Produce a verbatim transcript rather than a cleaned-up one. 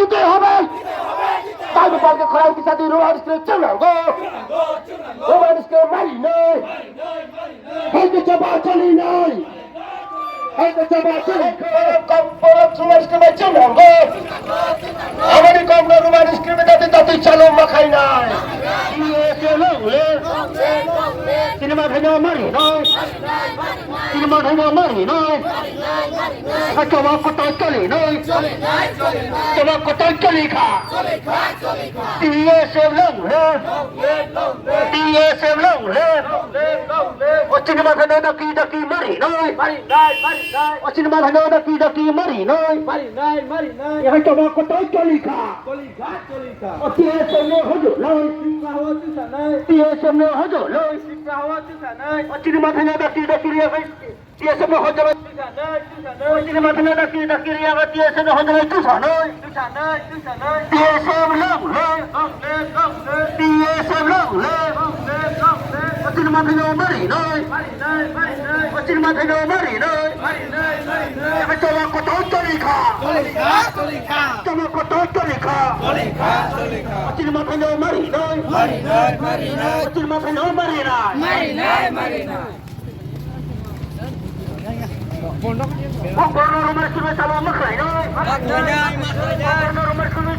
দিতে হবে। তাই গোপালকে খড়াই পিছা দিয়ে রোমান স্কুলে চলে আনবো। রোমান স্কুলে মারি নেই। হয়তো চাপা চলি নেই। হয়তো চাপা চলি নেই। কম বড় রোমান স্কুলে চলে আনবো। আমাদের কম রোমান স্কুলে তাতে তাতে চালু মাখাই নাই। ইয়ে চলে উলে। সিনেমা ভেঙে মারি নেই। Chini ma thaino mari noi. Choma koto choli noi. Choma koto choli kha. T S F long live. T S F long live. O chini ma thaino daki daki mari noi. O chini ma thaino daki daki mari noi. Choma koto choli kha. O T S F no hojo noi. T S F no hojo noi. O chini ma thaino daki daki riya bai. T S F no hojo bai. O chini ma thaino daki daki riya bai. T S F no hojo bai tusa noi. T S F long live. T S F long live. O chini ma thaino mari noi. O chini ma thaino mari noi. Choma koto choli kha. Choma koto choli kha. Choli kha, choli kha. Chini ma thaino mari noi. Mari noi, mari noi. Chini ma thaino mari noi. Mari noi, mari noi. Kok borno romai sumai sabo ma khlai noi. Ma khlai noi, ma khlai noi. Kok borno romai sumai